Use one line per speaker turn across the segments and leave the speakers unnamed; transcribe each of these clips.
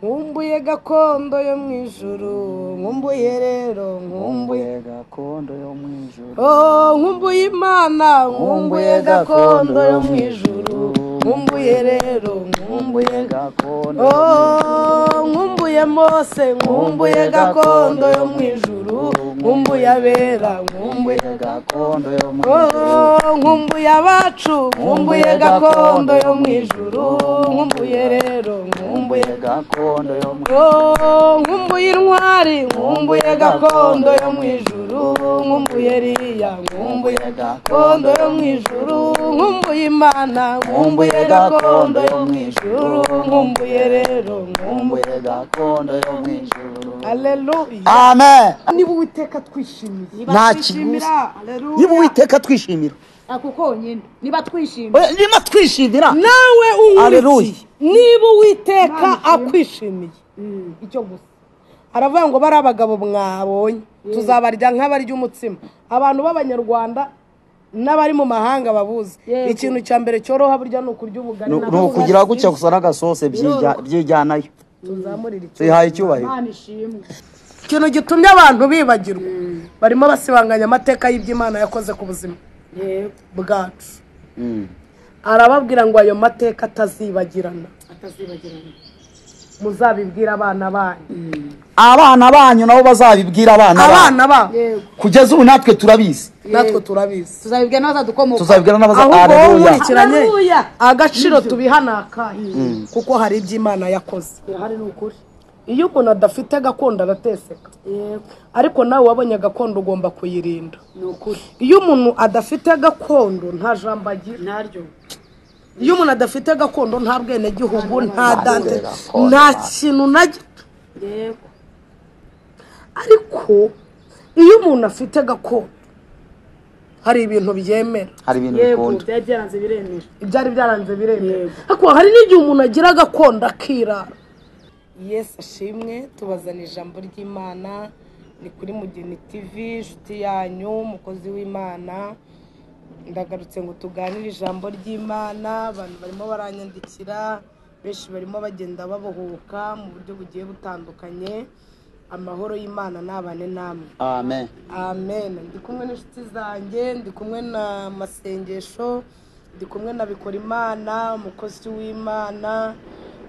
Nkumbuye gakondo yo mu ijuru, nkumbuye rero, nkumbuye
gakondo yo mu ijuru.
Oh, nkumbuye Imana, nkumbuye gakondo yo mu ijuru, nkumbuye rero, nkumbuye
gakondo.
Oh, nkumbuye Mose, nkumbuye gakondo yo mu ijuru, nkumbuye abera, nkumbuye
gakondo yo mu ijuru.
Oh, nkumbuye abacu, nkumbuye gakondo yo mu ijuru, nkumbuye rero, nkumbuye
gakondo yo mu ijuru.
Oh, nkumbuye intwari, nkumbuye gakondo yo mu ijuru, nkumbuye riya, nkumbuye gakondo yo mu ijuru, nkumbuye Imana, nkumbuye gakondo yo mu ijuru, nkumbuye rero, nkumbuye
gakondo yo mu ijuru.
Haleluya.
Amen.
Niba Uwiteka twishimiye,
nta kiguzi. Niba Uwiteka twishimira,
ako konyine, niba twishimira,
niba twishimira
nawe unkurikiye, niba Uwiteka akwishimiye, icyo gusa aravuga ngo bari abagabo mwabonye tuzabarya nk'abarya umutsima. Abantu b'Abanyarwanda n'abari mu mahanga babuze ikintu cya mbere cyoroha burya ni ukurya ubugari,
ni ukugira gutya gusa n'agasose byijyanayo.
Tuzamurira
tuyihaye icyubahiro.
Ikintu gitumye abantu bibagirwa, barimo basibanganya amateka y'iby'Imana yakoze ku buzima bwacu. Arababwira ngo ayo mateka atazibagirana, muzabibwira abana banyu,
abana banyu nabo bazabibwira abana
babo.
Kugeza ubu natwe turabizi,
natwe turabizi,
tuzabibwira n'abazadukomoka,
tuzabibwira n'abaza.
Haleluya. Agaciro tubiha ni akahe? Kuko hari iby'Imana yakoze. Iyo umuntu adafite gakondo arateseka, ariko nawe wabonye gakondo ugomba kuyirinda. Iyo umuntu adafite gakondo nta jambo agira. Iyo umuntu adafite gakondo nta bwenegihugu, nta dante, nta kintu na gito. Ariko iyo umuntu afite gakondo hari ibintu byemera,
hari ibintu bikunda,
ibyari byaranze biremera. Ariko hari n'igihe umuntu agira gakondo akirara. Yesu ashimwe. Tubazana ijambo ry'Imana, ni kuri Mugeni TV, inshuti yanyu, umukozi w'Imana. Ndagarutse ngo tuganire ijambo ry'Imana. Abantu barimo baranyandikira, benshi barimo bagenda babohoka mu buryo bugiye butandukanye. Amahoro y'Imana nabane namwe.
Amen.
Amen. Ndi kumwe n'inshuti zanjye, ndi kumwe na Masengesho, ndi kumwe na Bikorimana, umukozi w'Imana.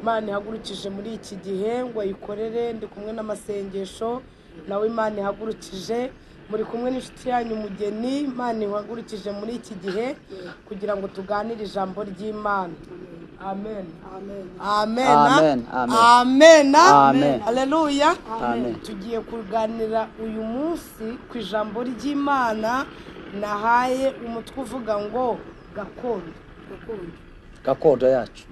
Imana ihagurukije muri iki gihe ngo ayikorere. Ndi kumwe n'Amasengesho, nawe Imana ihagurukije. Muri kumwe n'inshuti yanyu Mugeni, Imana ihagurukije muri iki gihe kugira ngo tuganire ijambo ry'Imana. Amen. Amen.
Amen.
Amen.
Amen.
Haleluya.
Amen.
Tugiye kuganira uyu munsi ku ijambo ry'Imana nahaye umutwe uvuga ngo gakondo.
Gakondo yacu.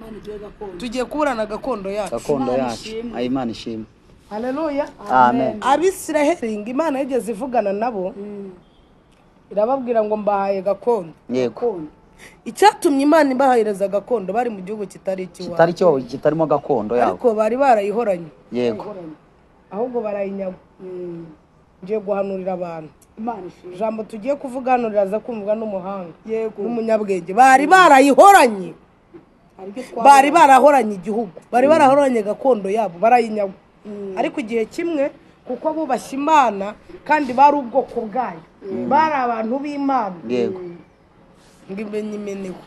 Tugiye kuburana gakondo yacu.
Gakondo yacu. Imana ishimwe.
Haleluya.
Amen.
Abisiraheli ngo Imana yigeze ivugana nabo, irababwira ngo mbahaye gakondo.
Yego.
Icyatumye Imana ibahereza gakondo, bari mu gihugu kitari ikiwabo,
kitari cyo, kitarimo gakondo yabo,
ariko bari barayihoranye.
Yego.
Ahubwo barayinyaga. Ngiye guhanurira abantu ijambo tugiye kuvuganurira za kumvwa n'umuhanga n'umunyabwenge. Bari barayihoranye, bari barahoranye igihugu, bari barahoranye gakondo yabo, barayinyaga. Ariko igihe kimwe, kuko bubashye Imana kandi bari ubwoko bwayo, bari abantu b'Imana.
Yego.
Ngo imenye iminiho,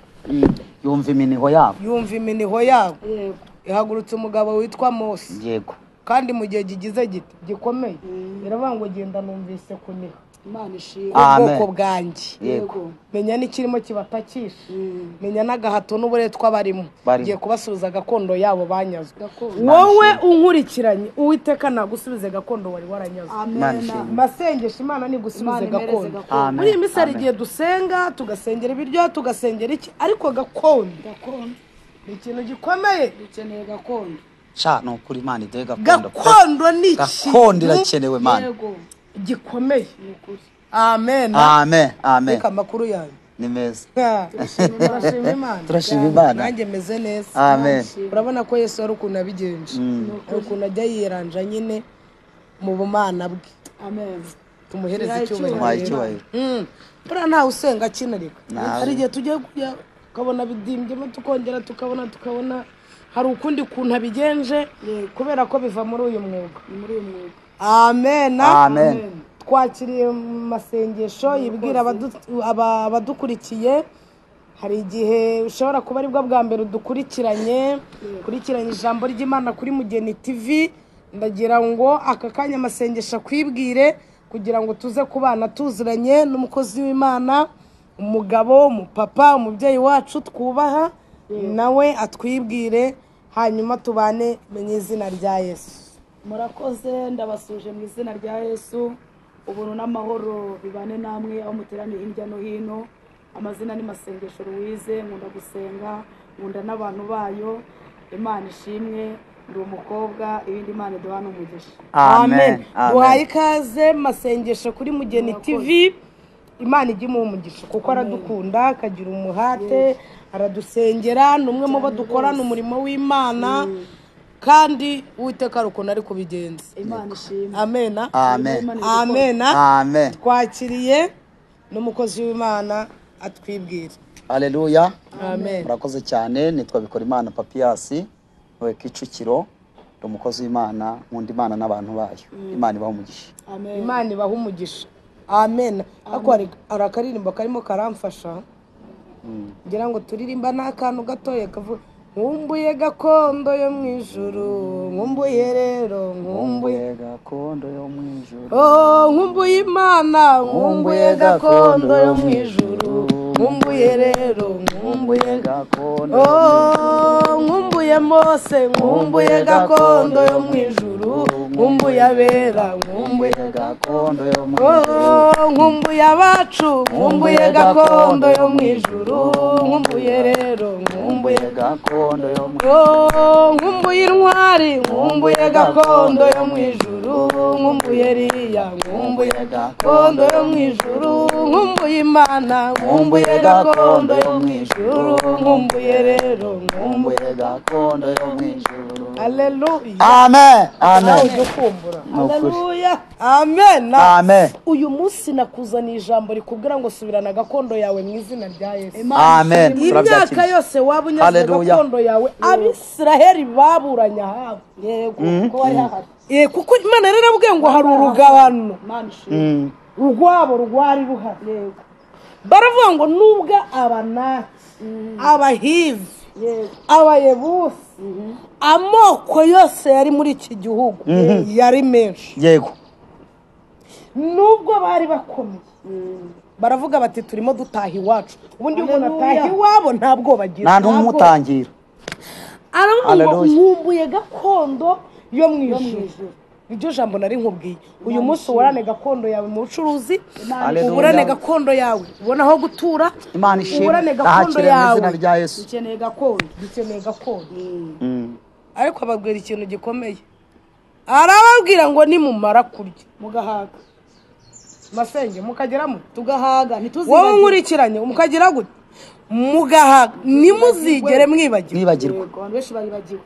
yumva iminiho yabo,
yumva iminiho yabo. Ihagurutse umugabo witwa Mose.
Yego.
Kandi mu gihe gigize giti gikomeye, iravuga ngo genda numvise kuniha.
Imana ishimwe.
Ubwoko bwanjye.
Yego.
Menya n'ikirimo kibatakisha, menya n'agahato n'uburetwa barimo. Ngiye kubasubiza gakondo yabo banyazwe. Wowe unkurikiranye, Uwiteka nagusubize gakondo wari waranyazwe.
Amen.
Masengesho Imana nigusubize gakondo. Muri iyi minsi hari igihe dusenga, tugasengera ibiryo, tugasengera iki, ariko gakondo ni ikintu gikomeye.
Dukeneye gakondo.
Sha no kuri Imana iduhe gakondo.
Gakondo ni iki?
Gakondo irakenewe Imana.
Gikomeye. Amen.
Amen. Amen.
Reka amakuru yanyu
ni meza.
Turashima Imana.
Turashima Imana.
Nanjye meze neza.
Amen.
Urabona ko Yesu ari ukuntu abigenje, ari ukuntu ajya yiranja nyine mu bumana bwe.
Amen.
Tumuhereze icyubahiro. Buriya ntawe usenga akinarika. Hari igihe tugiye kujya ukabona bidimbyemo, tukongera tukabona hari ukundi kuntu abigenje, kubera ko biva muri uyu mwuga. Amen.
Amen.
Twakiriye masengesho yibwira abadukurikiye. Hari igihe ushobora kuba aribwo bwa mbere udukurikiranye, kurikiranye ijambo ry'Imana kuri Mugeni TV. Ndagira ngo aka kanya masengesho kwibwire kugira ngo tuze kubana tuziranye n'umukozi w'Imana, umugabo, umupapa, umubyeyi wacu twubaha, nawe atwibwire hanyuma tubane mu izina rya Yesu.
Murakoze, ndabasuje mu izina rya Yesu. Ubuntu n'amahoro bibane namwe aho muteraniye hirya no hino. Amazina ni Masengesho Louise, nkunda gusenga, nkunda n'abantu bayo. Imana ishimwe, ndi umukobwa, ibindi Imana iduhana umugisha.
Amen.
Duhaye ikaze Masengesho kuri Mugeni TV. Imana ijye imuha umugisha kuko aradukunda, akagira umuhate, aradusengera, ni umwe mu bo dukorana umurimo w'Imana, kandi Uwiteka ari ukuntu ari kubigenza.
Imana ishimwe.
Amen.
Amen.
Amen.
Amen.
Twakiriye n'umukozi w'Imana atwibwira.
Haleluya.
Amen.
Murakoze cyane, nitwa Bikorimana Papiyasi, we Kicukiro, ndi umukozi w'Imana, nkunda Imana n'abantu bayo. Imana ibahe umugisha.
Amen.
Imana ibahe umugisha. Amen. Ariko hari akaririmbo karimo karamfasha, ngira ngo turirimba n'akantu gatoya kavuga nkumbuye gakondo yo mu ijuru, nkumbuye rero, nkumbuye
gakondo yo mu ijuru.
Oh, nkumbuye Imana, nkumbuye gakondo yo mu ijuru, nkumbuye rero, nkumbuye
gakondo.
Oh, nkumbuye Mose, nkumbuye gakondo yo mu ijuru, nkumbuye abera, nkumbuye
gakondo yo mu ijuru.
Oh, nkumbuye abacu, nkumbuye gakondo yo mu ijuru, nkumbuye rero, nkumbuye
gakondo yo mu ijuru.
Oh, nkumbuye intwari, nkumbuye gakondo yo mu ijuru, nkumbuye riya, nkumbuye gakondo yo mu ijuru, nkumbuye Imana, nkumbuye gakondo yo mu ijuru, nkumbuye rero, nkumbuye
gakondo yo mu ijuru.
Haleluya.
Amen. Amen.
Haleluya. Amen.
Amen.
Uyu munsi nakuzaniye ijambo rikubwira ngo subirana gakondo yawe mu izina rya Yesu.
Amen.
Imyaka yose waba unyaze gakondo yawe, Abisiraheli baburanye ahabo.
Yego, ko wari hahari.
Kuko Imana rero yarabwiye ngo hari urugabano rwabo rwari ruhari.
Yego.
Baravuga ngo nubwo Abanaki, Abahivi, Abayebusi, amoko yose yari muri iki gihugu yari menshi.
Yego.
Nubwo bari bakomeye, baravuga bati turimo dutaha iwacu. Ubundi umuntu ataha iwabo ntabwo bagira,
nta n'umutangira.
Aravuga ngo nkumbuye gakondo yo mu ijuru. Iryo jambo nari nkubwiye. Uyu munsi uburane gakondo yawe mu bucuruzi, uburane gakondo yawe ubona aho gutura, uburane gakondo yawe.
Dukeneye gakondo,
dukeneye gakondo. Ariko ababwira ikintu gikomeye, arababwira ngo nimumara kurya
mugahaga,
masenge mukageramo
tugahaga, ntituzibagirwe.
Wowe nkurikiranye mukagira gute? Mugahaga, nimuzigere mwibagirwa.
Abantu benshi baribagiwe.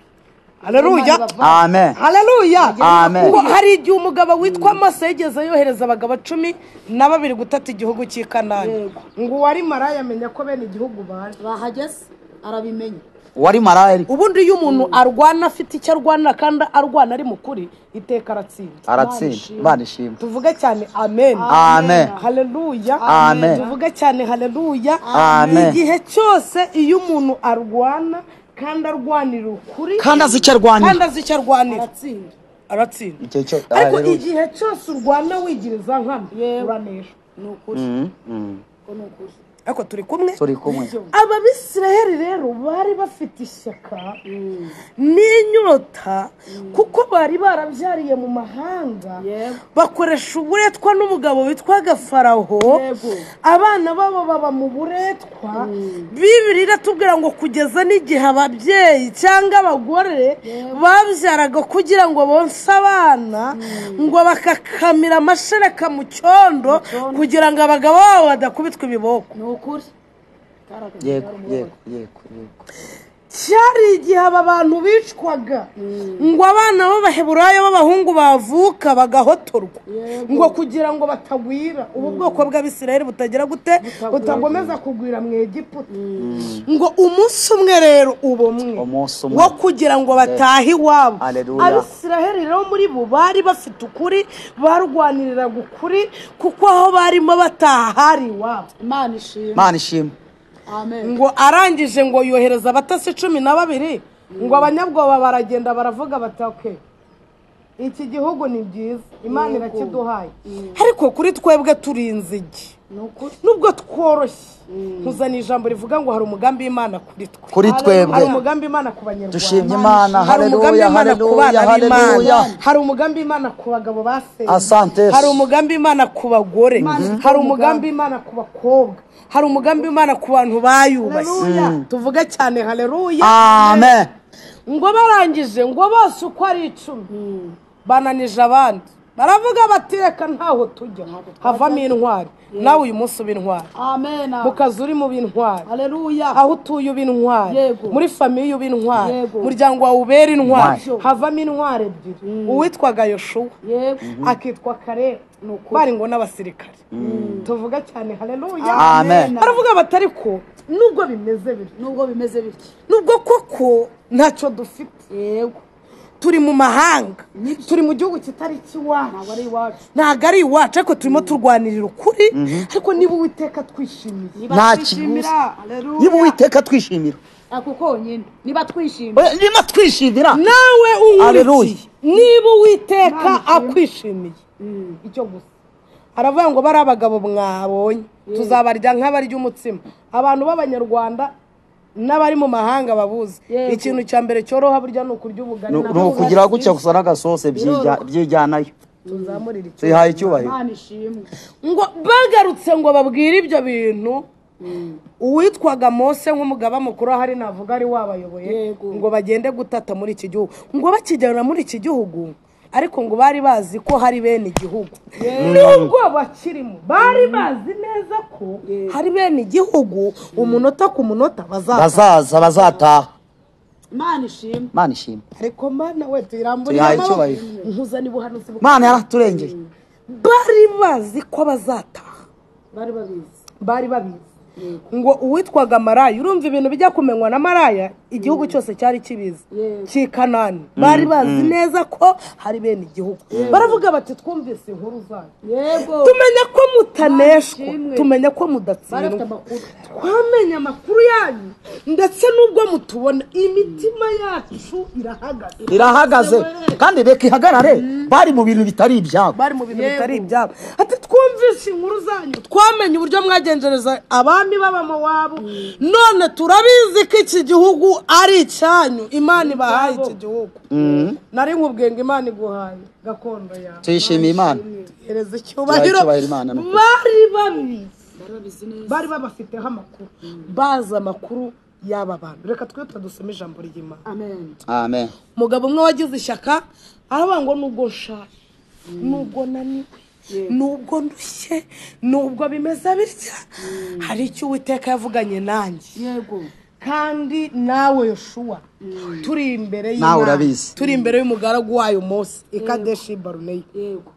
Haleluya.
Amen.
Haleluya.
Amen.
Hari igihe umugabo witwa Mose yigeze yohereza abagabo 12 gutata igihugu cy'i Kanani, ngo uwari maraya amenya ko bene igihugu baje
bahageze, arabimenya.
Uwari maraya.
Ubundi iyo umuntu arwana afite icyo arwana kandi arwana ari mukuri, iteka aratsinda.
Aratsinda. Imana ishimwe.
Tuvuge cyane amen.
Amen.
Haleluya.
Amen.
Tuvuge cyane haleluya.
Amen.
Igihe cyose iyo umuntu arwana kandi arwanira ukuri,
kandi azi icyo arwanira,
kandi azi icyo arwanira,
aratsinda.
Aratsinda. Ariko igihe cyose urwana wigiriza nkana, uranesha.
Ni ukuri. Ni ukuri.
Ariko turi kumwe,
turi kumwe.
Ababisiraheli rero bari bafite ishyaka n'inyota, kuko bari barabyariye mu mahanga, bakoresha uburetwa n'umugabo witwaga Faraho, abana babo baba mu buretwa. Bibiliya iratubwira ngo kugeza n'igihe ababyeyi cyangwa abagore babyaraga kugira ngo bonse abana, ngo bakakamira amashereka mu cyondo kugira ngo abagabo babo badakubitwa ibiboko.
Ni ukuri.
Yego, yego, yego, yego.
Cyari igihe aba bantu bicwaga, ngo abana b'Abaheburayo b'abahungu bavuka bagahotorwa, ngo kugira ngo batagwira ubu bwoko bw'Abisirayeli butagira gute, butagomeza kugwira mu Egiputa. Ngo umunsi umwe rero ubumwe wo kugira ngo batahe iwabo. Abisirayeli rero muri bo bari bafite ukuri, barwaniriraga ukuri, kuko aho barimo bataha hari iwabo.
Imana ishimwe.
Imana ishimwe.
Ngo arangije ngo yohereza abatasi 12, ngo abanyabwoba baragenda baravuga bati okay, iki gihugu ni byiza, Imana irakiduhaye, ariko kuri twebwe turi inzige, nubwo tworoshye. Nkuzana ijambo rivuga ngo hari umugambi w'Imana kuri twe,
kuri twebwe,
hari umugambi w'Imana ku Banyarwanda,
dushimye Imana,
hari umugambi
haleluya,
w'Imana ku
haleluya,
bana b'Imana,
haleluya,
hari umugambi w'Imana ku bagabo basenze,
asante,
hari umugambi w'Imana ku bagore, hari umugambi w'Imana ku bakobwa, hari umugambi w'Imana ku bantu bayubashye. Tuvuge cyane haleluya,
amen.
Ngo barangije ngo bose uko ari 10 bananije abandi, baravuga bati reka ntaho tujya, havamo intwari. Nawe uyu munsi uba intwari,
amen,
mu kazi uri mu b'intwari,
haleluya,
aho utuye uba intwari, muri famiye uba intwari, umuryango wawe ubera intwari. Havamo intwari ebyiri, uwitwaga Yoshuwa akitwa Kalebu, bari ngo n'abasirikare. Tuvuga cyane haleluya,
amen.
Baravuga bati ariko nubwo bimeze bityo,
nubwo bimeze bityo,
nubwo koko ntacyo dufite,
yego,
turi mu mahanga, turi mu gihugu kitari ikiwacu, ntabwo ari iwacu, ariko turimo turwanirira ukuri. Ariko niba Uwiteka twishimiye,
nta kiguzi, niba Uwiteka twishimira,
ako konyine, niba twishimira,
niba twishimira,
nawe unkurikiye, niba Uwiteka akwishimiye, icyo gusa. Aravuga ngo bari abagabo mwabonye, tuzabarya nk'abarya umutsima. Abantu b'Abanyarwanda n'abari mu mahanga babuze ikintu cya mbere cyoroha burya ni ukurya ubugari,
ni ukugira gutya gusa n'agasose byijyanayo.
Tuzamurira
tuyihaye icyubahiro.
Ngo bagarutse ngo babwire ibyo bintu uwitwaga Mose nk'umugaba mukuru ahari navuga ari wabayoboye, ngo bagende gutata muri iki gihugu. Ngo bakigera muri iki gihugu, ariko ngo bari bazi ko hari bene igihugu, nubwo bakirimo bari bazi neza ko hari bene igihugu, umunota ku munota
bazaza bazataha.
Imana ishimwe,
Imana ishimwe.
Ariko Mana we tuyiramburiye amaboko, nkuzana ubuhanuzi,
Imana yaraturengeye.
Bari bazi ko bazataha,
bari babizi,
bari babizi. Ngo uwitwaga Maraya, urumva ibintu bijya kumenywa na Maraya, igihugu cyose cyari kibizi cy'i Kanani, bari bazi neza ko hari bene igihugu. Baravuga bati twumvise inkuru zanyu, tumenya ko mutaneshwa, tumenya ko mudatsindwa, twamenye amakuru yanyu, ndetse nubwo mutubona imitima yacu irahagaze,
irahagaze. Kandi reka ihagarare, bari mu bintu bitari ibyabo,
bari mu bintu bitari ibyabo. Ati twumvise inkuru zanyu, twamenye uburyo mwagenjereza abami b'Abamowabu, none turabizi ko iki gihugu ari icyanyu, Imana ibahaye iki gihugu. Nari nkubwiye ngo Imana iguhaye gakondo yawe,
tuyishimiye Imana,
hereza icyubahiro. Bari babizi, bari babafiteho amakuru, bazi amakuru y'aba bantu. Reka twe dusome ijambo ry'Imana.
Amen,
amen.
Umugabo umwe wagize ishyaka aravuga ngo nubwo nshaje, nubwo naniwe, nubwo ndushye, nubwo bimeze bitya, hari icyo Uwiteka yavuganye nanjye.
Yego.
Kandi nawe Yoshuwa, turi imbere y'Imana, turi imbere y'umugaragu wayo Mose i Kadeshi Baruneya.
Yego.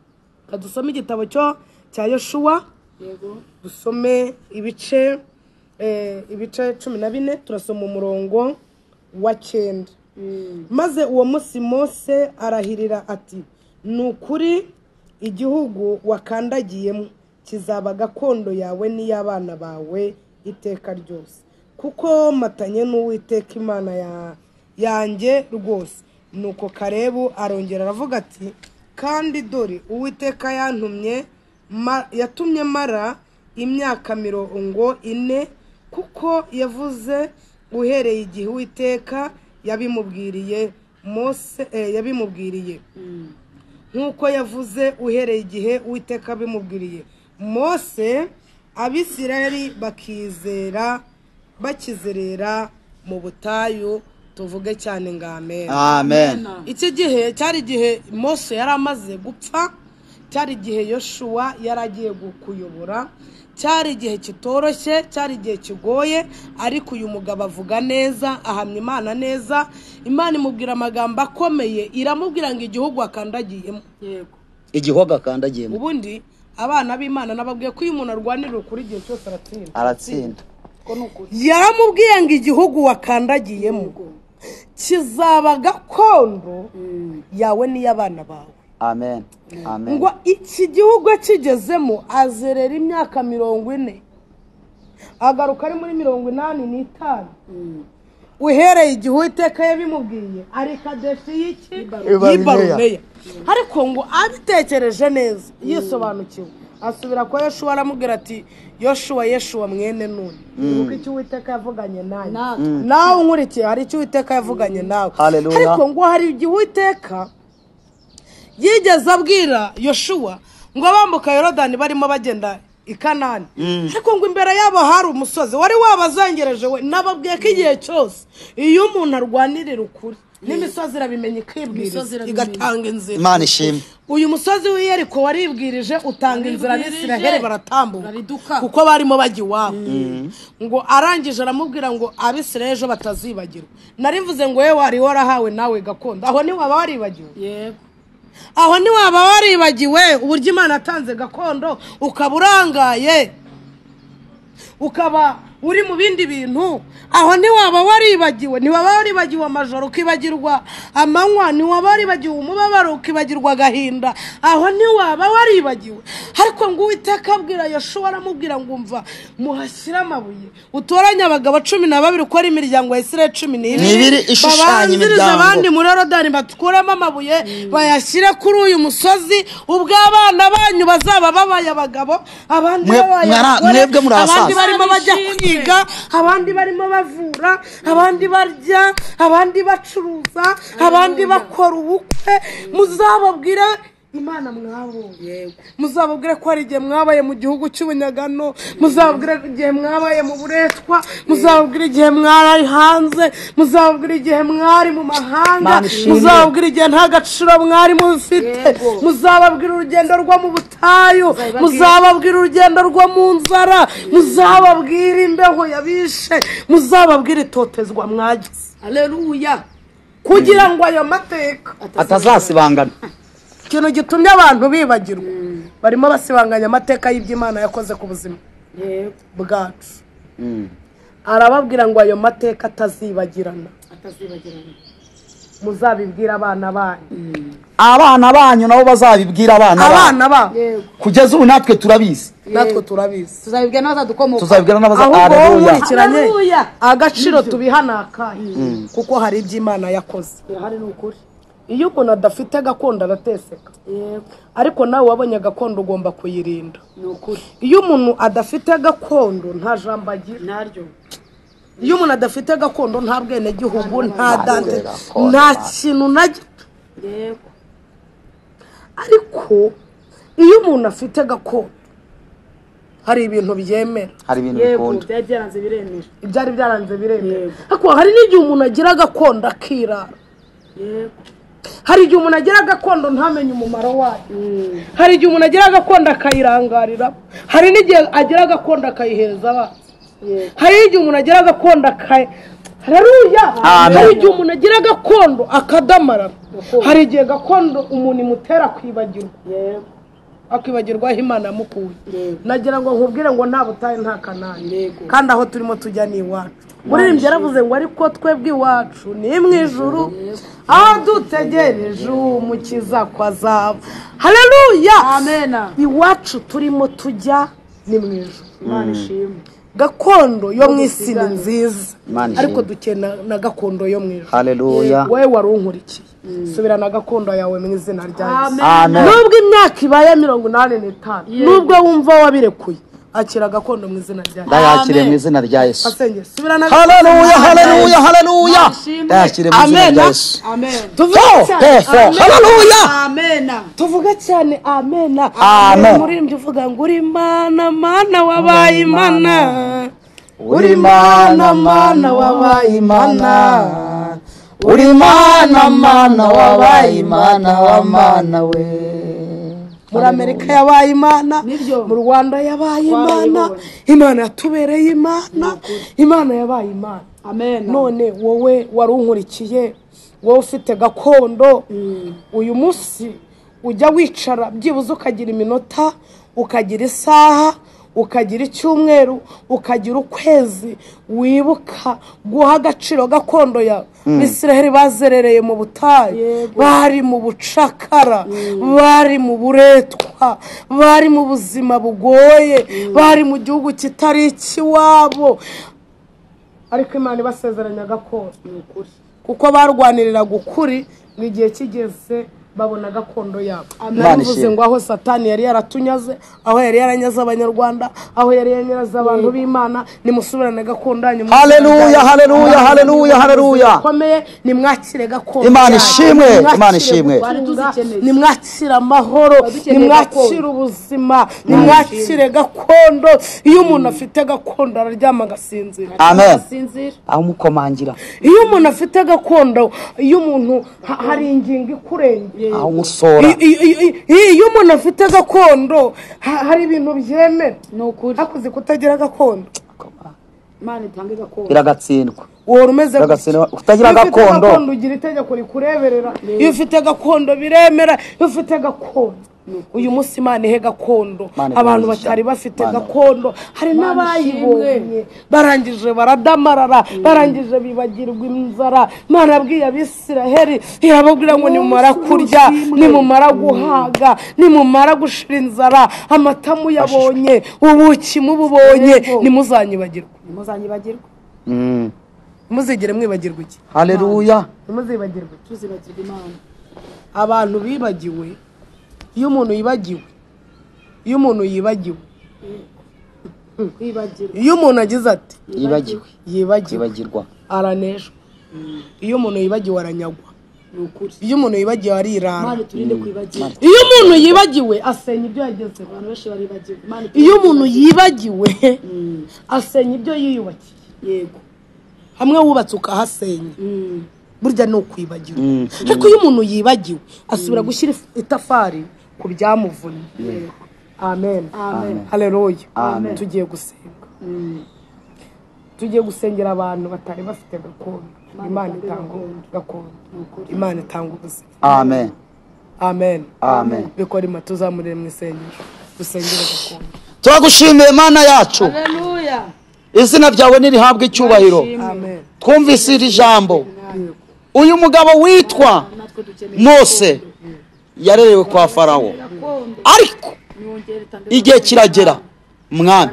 Dusome igitabo cyo cya Yoshuwa.
Yego.
Dusome ibice 14, turasoma umurongo wa 9. Maze uwo munsi Mose arahirira ati ni ukuri igihugu wakandagiyemo kizaba gakondo yawe n'iy'abana bawe iteka ryose, kuko matanye n'Uwiteka Imana yanjye rwose. Nuko Kalebu arongera aravuga ati kandi dore Uwiteka yantumye yatumye mara imyaka 40, kuko yavuze uhereye igihe Uwiteka yabimubwiriye Mose, yabimubwiriye nkuko yavuze uhereye igihe Uwiteka abimubwiriye Mose, Abisirayeli bakizera bakizerera mu butayu. Tuvuge cyane ngo amen.
Amen.
Iki gihe cyari igihe Mose yari amaze gupfa, cyari igihe Yoshuwa yari agiye kuyobora, Cyari igihe kitoroshye, cyari igihe kigoye, ariko uyu mugabo avuga neza, ahamya Imana neza. Imana imubwira amagambo akomeye, iramubwira ngo igihugu akandagiyemo.
Yego.
Igihugu akandagiyemo.
Ubundi abana b'Imana nababwiye ko uyu muntu arwanirira ukuri igihe cyose aratsinda.
Aratsinda.
Yaramubwiye ngo igihugu wakandagiyemo kizaba gakondo yawe n'iy'abana bawe.
Amen. Amen.
Ngo iki gihugu kigezemo azerera imyaka 40, agaruka ari muri 85. Uhereye igihe Uwiteka yabimubwiye ari Kadeshi y'iki y'Ibaruneya. Ariko ngo abitekereje neza yisobanukiwe, asubira kwa Yoshuwa aramubwira ati Yoshuwa, Yeshuwa mwene Nuni, ibuka icyo Uwiteka yavuganye nawe. Nawe unkurikiye hari icyo Uwiteka yavuganye nawe. Ariko ngo hari igihe Uwiteka yigeze abwira Yoshuwa ngo bambuka Yorodani barimo bagenda i Kanani. Ariko ngo imbere yabo hari umusozi wari wabazengereje we. Nababwiye ko igihe cyose iyo umuntu arwanirira ukuri n'imisozi irabimenya ikibwiriza igatanga inzira.
Imana ishimwe.
Uyu musozi w'i Yeriko waribwirije utanga inzira, Abisiraheli baratambuka kuko barimo bajya iwabo. Ngo arangije aramubwira ngo Abisiraheli ejo batazibagirwa. Narivuze ngo yewe wari warahawe nawe gakondo, aho ntiwaba waribagiwe.
Yego.
Aho ntiwaba waribagiwe uburyo Imana atanze gakondo, ukaba urangaye, ukaba uri mu bindi bintu. Aho ntiwaba waribagiwe, ntiwaba waribagiwe amajoro ukibagirwa amanywa, ntiwaba waribagiwe umubabaro ukibagirwa agahinda, aho ntiwaba waribagiwe. Ariko ngo Uwiteka abwira Yoshuwa aramubwira ngo umva, muhashyire amabuye, utoranye abagabo 12 uko ari imiryango ya Isirayeli 12,
ishushanya imiryango,
abandi muri Yorodani bakuremo amabuye bayashyire kuri uyu musozi, ubwo abana banyu bazaba babaye abagabo, abandi babaye abagore, abandi barimo bajya kwiga, abandi barimo bavura, abandi barya, abandi bacuruza, abandi bakora ubukwe. Muzababwire Imana mwabonye. Muzababwire ko hari igihe mwabaye mu gihugu cy'ubunyagano, muzababwire igihe mwabaye mu buretwa, muzababwire igihe mwari hanze, muzababwire igihe mwari mu mahanga, muzababwire igihe nta gaciro mwari mufite, muzababwire urugendo rwo mu butayu, muzababwire urugendo rwo mu nzara, muzababwire imbeho yabishe, muzababwire itotezwa mwagize.
Haleluya.
Kugira ngo ayo mateka
atazasibangana.
Ikintu gitumye abantu bibagirwa, barimo basibanganya amateka y'iby'Imana yakoze ku buzima bwacu. Arababwira ngo ayo mateka atazibagirana, muzabibwira abana banyu,
abana banyu nabo bazabibwira abana
babo.
Kugeza ubu natwe turabizi,
natwe turabizi,
tuzabibwira n'abazadukomoka,
tuzabibwira
n'abazadukomoka. Agaciro tubihanaka kuko hari iby'Imana yakoze.
Birahari ni ukuri.
Iyo umuntu adafite gakondo arateseka. Ariko nawe wabonye gakondo ugomba kuyirinda. Iyo umuntu adafite gakondo nta jambo agira.
Naryo.
Iyo umuntu adafite gakondo nta bwenegihugu, nta dante, nta kintu na gito.
Yego.
Ariko iyo umuntu afite gakondo hari ibintu byemera,
hari ibintu bikunda.
Byari byaranze biremera.
Ibyari byaranze biremera. Ariko hari n'igihe umuntu agira gakondo akirara.
Yego.
Hari igihe umuntu agira gakondo ntamenye umumaro wayo. Hari igihe umuntu agira gakondo akayirangarira. Hari n'igihe agira gakondo akayihereza abana. Hari igihe umuntu agira gakondo Haleluya. Hari igihe umuntu agira gakondo akadamarara. Hari igihe gakondo umuntu imutera kwibagirwa. Akibagirwa aho Imana yamukuye. Nagira ngo nkubwire ngo nta butayu nta Kanani. Kandi aho turimo tujya ni iwacu. Muririmbyi yaravuze ngo ariko twebwe iwacu ni mu ijuru, aho dutegereje umukiza ko azaba. Haleluya.
Amen.
Iwacu turimo tujya ni mu ijuru.
Imana ishimwe.
Gakondo yo mu isi ni nziza, ariko dukena na gakondo yo mu ijuru.
Haleluya.
Wowe wari unkurikiye, subira na gakondo yawe mu izina rya Yesu.
Amen.
Nubwo imyaka ibaye 85, nubwo wumva wabirekuye, akira gakondo mu izina rya Yesu.
Ndayakire mu izina rya Yesu.
Asenge, subira na
Haleluya, haleluya, haleluya. Ndayakire mu izina rya Yesu.
Amen.
Tuvuge cyane.
Haleluya.
Amen.
Tuvuge cyane amen.
Amen.
Muririmbyi uvuga ngo uri Mana, Mana wabaye Imana.
Uri Mana, Mana wabaye Imana. Uri Mana, Mana wabaye Imana wa Mana we.
Muri Amerika yabaye Imana, mu Rwanda yabaye Imana, Imana yatubereye Imana, Imana yabaye Imana.
Amen.
None wowe wari unkurikiye, wowe ufite gakondo, uyu munsi ujya wicara byibuze ukagira iminota, ukagira isaha, ukagira icyumweru, ukagira ukwezi, wibuka guha agaciro gakondo yawe. Israheli bazerereye mu butayu, bari mu bucakara, bari mu buretwa, bari mu buzima bugoye, bari mu gihugu kitari ikiwabo, ariko Imana ibasezeranya gakondo. Kuko barwaniriraga ukuri, mu gihe kigeze babona gakondo yabo. Naravuze ngo aho Satani yari yaratunyaze, aho yari yaranyaze abanyarwanda, aho yari yaranyaze abantu b'Imana, nimusubirane gakondo yanyu.
Haleluya, haleluya, haleluya, haleluya.
Komeye, nimwakire gakondo.
Imana ishimwe, Imana ishimwe.
Nimwakire amahoro, nimwakire ubuzima, nimwakire gakondo. Iyo umuntu afite gakondo araryama agasinzira.
Amen. Aho mukomangira.
Iyo umuntu afite gakondo, iyo umuntu hari ingingo ikurengera,
aho musora.
Iyo umuntu afite gakondo hari ibintu byemera. Hakuze kutagira gakondo,
Imana itange gakondo,
biragatsindwa.
Uhora umeze
kutagira gakondo,
ugira itegeko rikureberera. Iyo ufite gakondo biremera. Iyo ufite gakondo, uyu munsi Imana ihe gakondo abantu batari bafite gakondo. Hari n'abayibonye barangije baradamarara, barangije bibagirwa inzara. Imana yabwiye Abisiraheli, irababwira ngo nimumara kurya, nimumara guhaga, nimumara gushira inzara, amata muyabonye, ubuki mububonye, nimuzanyibagirwa.
Nimuzanyibagirwa.
Muzigere mwibagirwa iki?
Haleluya.
Nimuzibagirwa.
Tuzibagirwa Imana.
Abantu bibagiwe. Iyo umuntu yibagiwe, iyo umuntu yibagiwe, iyo umuntu agize ati
yibagiwe,
yibagirwa, araneshwa. Iyo umuntu yibagiwe aranyagwa. Iyo umuntu yibagiwe arirara. Iyo umuntu yibagiwe asenya ibyo yagezeho. Iyo umuntu yibagiwe asenya ibyo yiyubakiye.
Yego.
Hamwe wubatse ukahasenya, burya ni ukwibagirwa. Ariko iyo umuntu yibagiwe asubira gushyira itafari ku byamuvunnye. Amen. Haleluya. Tugiye gusenga. Tugiye gusengera abantu batari bafite gakondo. Imana itanga gakondo. Imana itanga ubuzima.
Amen.
Amen.
Amen.
Bikora tuzamurire mu isengesho. Dusengere gakondo.
Turagushimiye Mana yacu.
Haleluya.
Izina ryawe nirihabwe icyubahiro.
Amen.
Twumvise iri jambo. Uyu mugabo witwa Mose yarerewe kwa Farawo, ariko igihe kiragera mwami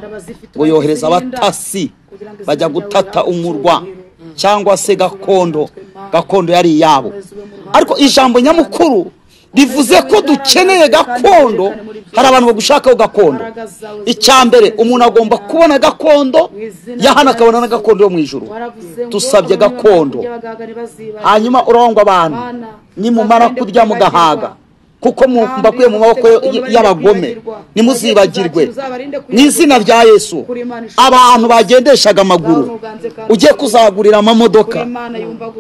ngo yohereza abatasi bajya gutata umurwa cyangwa se gakondo. Gakondo yari iyabo. Ariko ijambo nyamukuru rivuze ko dukeneye gakondo. Hari abantu bagushakaho gakondo. Icya mbere, umuntu agomba kubona gakondo yahana, akabona na gakondo yo mu ijuru. Tusabye gakondo. Hanyuma urangwa abantu nimumara kurya mugahaga, kuko mbakuye mu maboko y'abagome, nimuzibagirwe mu izina rya Yesu. Abantu bagendeshaga amaguru ugiye kuzagurira amamodoka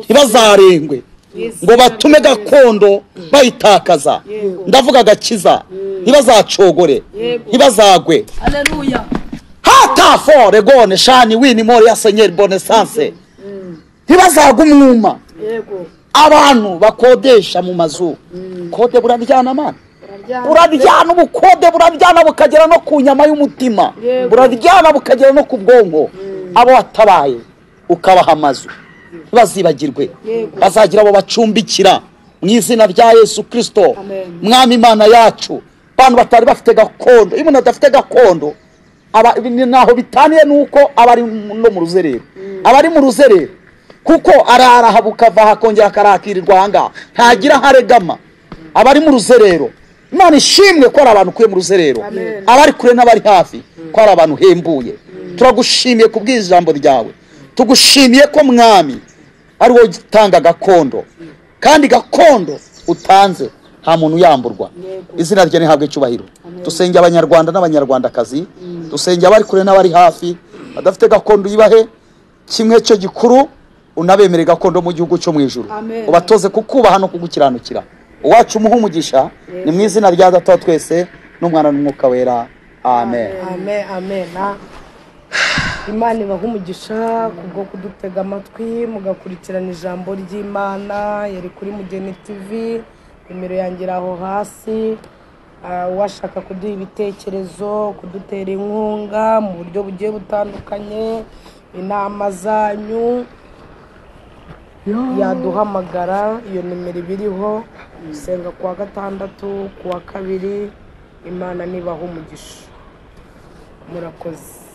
ntibazarengwe ngo batume gakondo bayitakaza. Ndavuga agakiza, ntibazacogore, ntibazagwe.
Haleluya.
Hata fore gone shani wini mori ya Seigneur bonne ntibazagwe umwuma. Abantu bakodesha mu mazu, kode buraryana mana, buraryana ubukode, buraryana bukagera no ku nyama y'umutima, buraryana bukagera no ku bwonko. Abo watabaye ukabaha amazu ntibazibagirwe, bazagira abo bacumbikira mu izina rya Yesu Kristo. Mwami Imana yacu, abantu batari bafite gakondo. Iyo umuntu adafite gakondo aba naho bitaniye nuko abari no mu ruzerero, abari mu ruzerero kuko araraha bukava hakongera akarakirirwa ahangaha, ntagira haregama, abari mu ruzerero. Imana ishimwe ko ari abantu kuye mu ruzerero, abari kure n'abari hafi, ko ari abantu hembuye. Turagushimiye kubw'ijambo ryawe, tugushimiye ko mwami ari wowe utanga gakondo, kandi gakondo utanze nta muntu yamburwa. Izina rye rihabwe icyubahiro. Dusenge abanyarwanda n'abanyarwandakazi, dusenge abari kure n'abari hafi badafite gakondo yibahe kimwe cyo gikuru, unabemere gakondo mu gihugu cyo mu ijuru, ubatoze kukubaha no kugukiranukira. Uwacu umuha umugisha. Ni mu izina rya Data wa twese n'Umwana n'Umwuka Wera, amen.
Amen, amen. Imana ibaha umugisha kubwo kudutega amatwi mugakurikirana ijambo ry'Imana. Yari kuri Mugeni TV, nimero yanjye iri aho hasi. Uwashaka kuduha ibitekerezo, kudutera inkunga mu buryo bugiye butandukanye, inama zanyu, yaduhamagara, iyo nimero iba iriho. Gusenga kuwa gatandatu, kuwa kabiri. Imana nibaha umugisha, murakoze.